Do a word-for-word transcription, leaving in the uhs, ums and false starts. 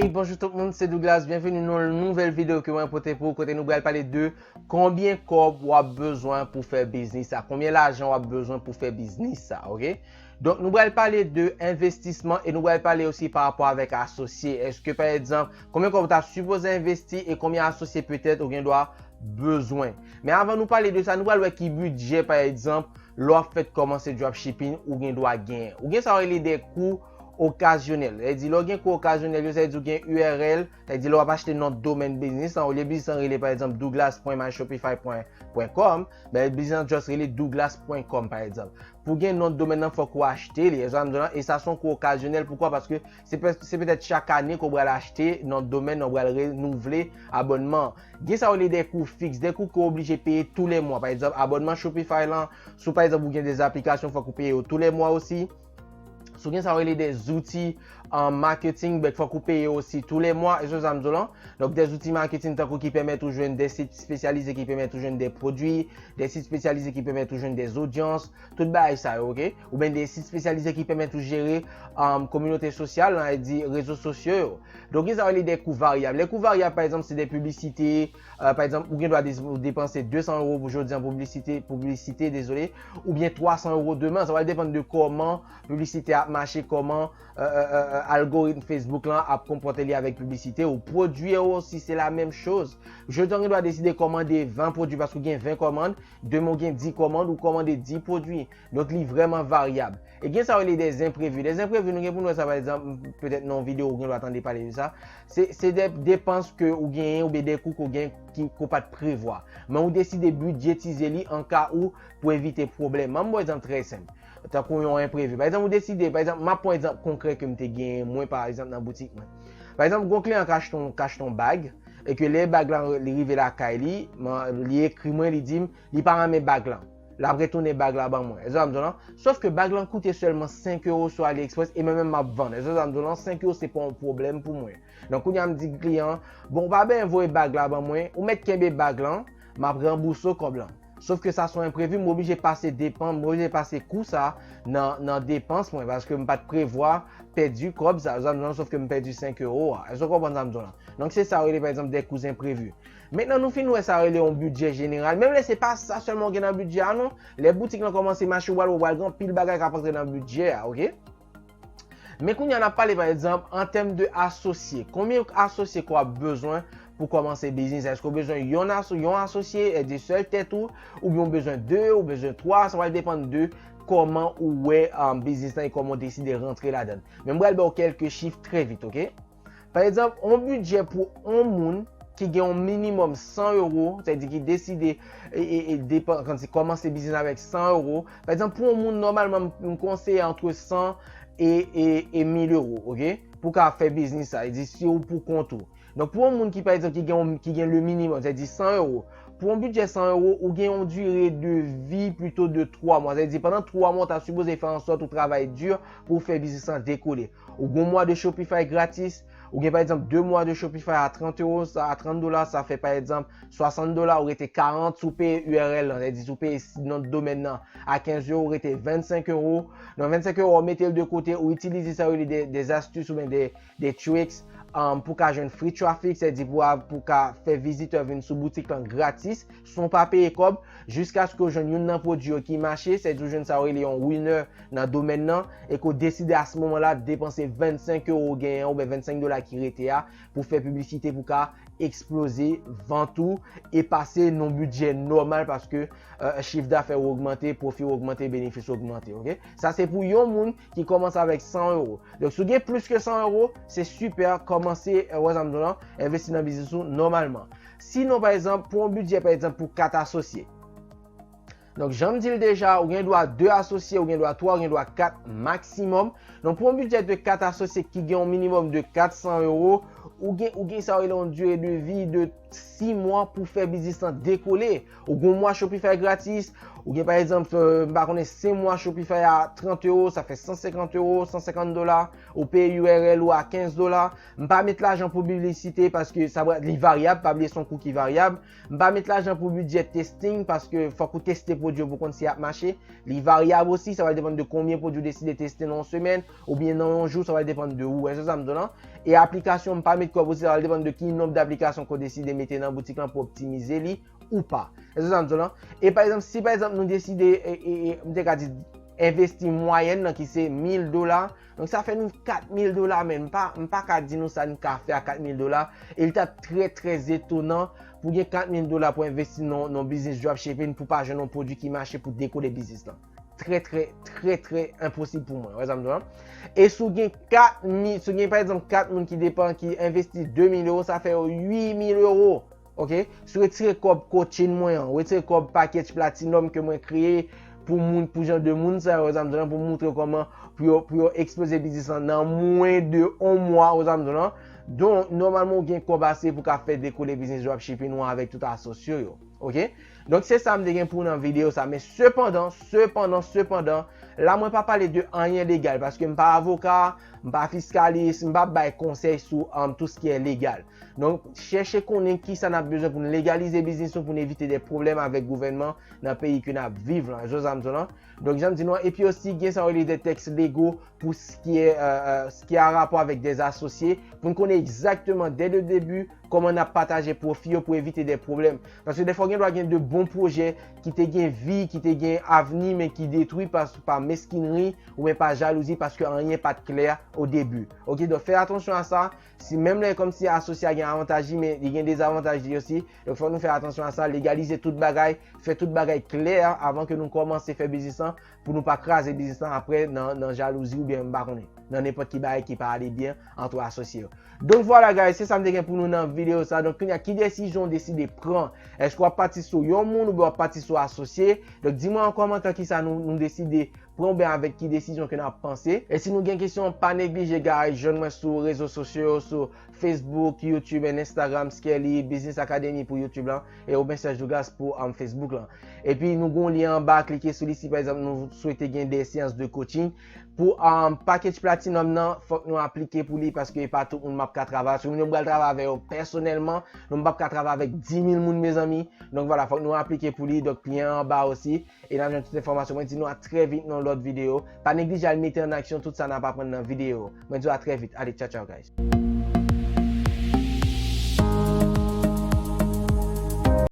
Bonjou tout moun, se Douglas. Byenveni nan yon nouvèl videyo ke mwen pote pou ou, kote nou pral pale de konbyen kòb w ap bezwen pou fè biznis sa, konbyen lajan w ap bezwen pou fè biznis sa, oke? Donk, nou pral pale de envestisman e nou pral pale osi pa rapò avèk asosye. Èske, pa egzanp, konbyen kòb ou ta sipoze envesti e konbyen asosye petèt ou gen dwa bezwen? Men avan nou pale de sa, nou pral wè ki bidjè, pa egzanp, lè w ap fèt kòmanse dropshipping, ou gen dwa genyen. Ou gen sa yo rele de kou okazyonèl. Sa vle di, lè w gen kou okazyonèl yo, sa vle di ou gen U R L, sa vle di lè w ap achte non domèn biznis lan, olye biznis lan rele, pa egzanp, douglas pwen my shopify pwen com, ben, biznis lan just rele douglas pwen com, pa egzanp. Pou gen non domèn nan, fòk ou achte li, e sa m di w lan, e sa se yon kou okazyonèl. Poukwa? Paske se pe-, se petèt chak ane ke w pral achte non domèn nan, w pral renouvle abònman. Gen sa yo rele de kou fiks, de kou ke w oblije peye tou le mwa. Pa egzanp, abònman Shopify lan, si w, pa egzanp, ou gen de aplikasyon, fòk ou peye yo tou le mwa osi. Si w gen sa yo rele de zouti an maketing, ben, fòk ou peye yo osi tou le mwa, e se sa m di w lan. Donk, de zouti maketing tankou ki pèmèt ou jwenn de sit espesyalize, ki pèmèt ou jwenn de pwodui, de sit espesyalize ki pèmèt ou jwenn de odyans, tout bagay sa yo, oke? Oubyen de sit espesyalize ki pèmèt ou jere, um, kominote sosyal lan, sa vle di rezo sosyo yo. Donk, gen sa yo rele de kou varyab. Le kou varyab, pa egzanp, se de piblisite, euh, pa egzanp, ou gen dwa de-, depanse de san ewo pou jodi an piblisite, piblisite, dezole, oubyen twa san ewo demen. Sa va depann de kòman piblisite a ap mache, kòman, euh, euh, euh, algoritm Facebook lan ap konpòte li avèk piblisite ou. Pwodui yo osi, se la menm choz. Jodi an, ou gen dwa deside kòmande ven pwodui paske ou gen ven kòmand, demen ou gen dis kòmand, ou kòmande dis pwodui. Donk, li vrèman varyab. E gen sa yo rele de enprevi. De enprevi, nou gen pou nou wè sa, pa egzanp, petèt nan yon videyo ou gen dwa tande pale de sa. Se, se de depans ke ou genyen oubyen de kou ke w gen ki, ke w pa t prevwa. Men ou deside bidjetize li an ka ou pou evite pwoblèm. Ban m yon egzanp trè senp. Tankou yon enprevi. Pa egzanp, ou deside, pa egzanp, m ap pran egzanp konkrè ke m te genyen, mwen, pa egzanp, nan boutik mwen. Pa egzanp, gon kliyan k achte yon, k achte yon bag, e ke lè bag lan li rive lakay li, man, li ekri mwen, li di m, li pa renmen bag lan. L ap retounen bag la ban mwen. Èske w sa m di w lan? Sòf ke bag lan koute sèlman senk ewo sou AliExpress e mwen menm m ap vann. Èske w sa m di w lan? Senk ewo se pa yon pwoblèm pou mwen. Donk, kounye a m di kliyan an, bon, ou pa bezwen voye bag la ban mwen, ou mèt kenbe bag lan, m ap ranbouse w kòb lan. Sòf ke sa se yon enprevi, m oblije pase depan, m oblije pase kou sa nan, nan depans mwen, paske m pa t prevwa pèdi kòb sa, èske w sa m di w lan, sòf ke m pèdi senk ewo a. Èske w konprann sa m di w lan? Donk, se sa yo rele, pa egzanp, de kou enprevi. Mentnan nou fin wè sa rele yon bidjè jeneral. Menm lè se pa sa sèlman w gen nan bidjè a non. Lè boutik lan kòmanse mache, ou pral wè, ou pral gen anpil bagay k ap antre nan bidjè a, oke? Men kounye a n ap pale, pa egzanp, an tèm de asosye. Konbyen asosye ke w ap bezwen pou kòmanse biznis? Èske w bezwen yon aso-, yon asosye, e de sèl tèt ou, oubyen w bezwen de, ou bezwen twa, sa pral depann de kòman ou wè, um, biznis lan e kòman w deside rantre ladan l. Men m pral ba w kèlke chif trè vit, oke? Pa egzanp, yon bidjè pou yon moun ki gen yon minimòm san ewo, sa vle di ki deside e, e, e depan-, kòmanse biznis avèk san ewo. Pa egzanp, pou yon moun, nòmalman, m, m konseye antre san e, e, e mil ewo, oke? Pou w ka fè biznis sa, e di si w pou kont ou. Donk, pou yon moun ki, pa egzanp, ki gen, yon- ki gen le minimòm, sa vle di san ewo, pou yon bidjè san ewo, ou gen yon dire de vi pito de twa mwa. Sa vle di, pandan twa mwa, w ta sipoze fè an sòt ou travay di pou w fè biznis lan dekole. Ou gen yon mwa de Shopify gratis, ou gen, pa egzanp, de mwa de Shopify a trant ewo, sa, a trant dola, sa fè, pa egzanp, swasant dola, ou rete karant, si w peye U R L lan, sa vle di, si w peye non domèn nan a kenz ewo, ou rete vennsenk ewo. Nan vennsenk ewo, ou mete l de kote, ou itilize sa yo rele de, de astis oubyen de, de tricks, um, pou ka jwenn free traffic, sa vle di pou a, pou ka fè vizitè vin sou boutik lan gratis, san w pa peye kòb, jiskaske w jwenn youn nan pwodui yo ki mache, sa vle di w jwenn sa yo rele yon winner nan domèn nan, e ke w deside a se moman la depanse vennsenk ewo ou genyen an, oubyen vennsenk dola ki rete a, pou fè piblisite, pou ka eksploze vant ou e pase nan bidjè nòmal, paske, euh, chif dafè ou ogmante, pwofi ou ogmante, benefis ou ogmante, oke? Sa se pou yon moun ki kòmanse avèk san ewo. Donk, si w gen plis ke san ewo, se sipè, kòmanse, euh, wè sa m di w lan, envesti nan biznis ou nòmalman. Sinon, pa egzanp, pou yon bidjè, pa egzanp, pou kat asosye. Donk, jan m di l deja, ou gen dwa de asosye, ou gen dwa twa, ou gen dwa kat maksimòm. Donk, pou yon bidjè de kat asosye ki gen yon minimòm de kat san ewo, ou gen, ou gen sa yo rele yon dire de vi de sis mwa pou fè biznis lan dekole. Ou gen yon mwa Shopify gratis, Ou gen pa egzanp, euh, m pa konnen, senk mwa Shopify a trant ewo, sa fè san senkant ewo, san senkant dola, ou peye U R L ou a kenz dola. M pa met lajan pou piblisite paske sa va, li varyab, pa bliye se yon kou ki varyab. M pa met lajan pou bidjè testing paske fòk ou teste pwodui yo pou konn si y ap mache. Li varyab osi, sa va depann de konbyen pwodui ou deside teste nan yon semèn, oubyen nan yon jou, sa va depann de ou. Èske sa m di w lan? E aplikasyon, m pa met kòb osi, sa va depann de ki nonb daplikasyon ke w deside mete nan boutik lan pou optimize li ou pa. Èske sa m di w lan? E pa egzanp, si pa egzanp nou deside, e, e, e, m te ka di, envesti mwayèn nan ki se mil dola, donk sa fè nou kat mil dola, men m pa, m pa ka di nou sa n ka fè a kat mil dola, e li t ap trè, trè etonan pou gen kat mil dola pou envesti nan, nan biznis dropshipping pou pa jwenn yon pwodui ki mache pou dekole biznis lan. Trè, trè, trè, trè enposib pou mwen, wè sa m di w lan. E si w gen kat mil, si w gen pa egzanp kat moun ki depan, ki envesti de mil ewo, sa fè yo uit mil ewo. Ok? Si w retire kòb coaching mwen an, w retire kòb package platinum ke mwen kreye pou moun, pou jan de moun sa yo, wè sa m di w lan, pou moutre kòman pou yo, pou yo eksploze biznis lan nan mwen de yon mwa, wè sa m di w lan. Donk, nòmalman, w gen kòb ase pou ka fè dekole biznis dropshipping ou an avèk tout asosye yo. Ok? Donk, se sa m te gen pou w nan videyo sa. Men sepandan, sepandan, sepandan, la mwen pa pale de anyen legal, paske m pa avoka, m pa fiskalis, m pa bay konsèy sou, um, tout ce qui est légal. Donk, chèche konnen kisa n ap bezwen pou n legalize biznis nou, pou n evite de pwoblèm avèk gouvènman nan peyi ke n ap viv lan, wè sa m di w lan. Donk, jan m di nou an, epi osi, gen sa yo rele de tèks lego pou ce qui est, euh, euh, ce qui a rapport avec des associés, pou n konnen egzakteman, dès le début, kòman n ap pataje pwofi yo pou evite de pwoblèm. Paske defwa, gen dwa gen de bon pwojè ki te gen vi, ki te gen avni, men ki detwi pa, pa meskinri oubyen pa jalouzi, paske anyen pa t klè o debi. Ok, donk fè atansyon a sa. Si menm lè kòmsi asosye a gen avantaj li, men li gen dezavantaj li osi. Donk fòk nou fè atansyon a sa, legalize tout bagay, fè tout bagay klè avan ke nou kòmanse fè biznis lan, pou nou pa kraze biznis lan apre nan, nan jalouzi oubyen m pa konnen, nan nenpòt ki bagay ki pa ale byen ant asosye yo. Donk vwala guys, se sa m te gen pou nou nan videyo sa. Donk kounye a, ki desizyon w deside pran? Èske w ap pati sou yon moun oubyen w ap pati sou asosye? Donk di mwen an kòmantè kisa nou, nou deside pran oubyen avèk ki desizyon ke n ap panse. E si nou gen kesyon, pa neglije guys, jwenn mwen sou rezo sosyo yo, sou Facebook, YouTube and Instagram, Skelly Business Academy pou YouTube lan, e Robin Serge Douglas pou, um, Facebook lan. Epi nou gen yon lyen anba, klike sou li si pa egzanp nou swete gen de seyans de coaching. Pou, um, package platinum nan, fòk nou aplike pou li paske e pa tout moun m ap ka travay. Se moun yo m pral travay avè yo pèsonèlman. Nou m p ap ka travay avèk dis mil moun, mezanmi. Donk vwala, fòk nou aplike pou li. Donk lyen anba osi. E n ap jwenn tout enfòmasyon. Mwen di nou a trè vit nan lòt videyo. Pa neglije al mete an aksyon tout sa n ap aprann nan videyo. Mwen di w a trè vit. Ale, tchaw, tchaw, guys.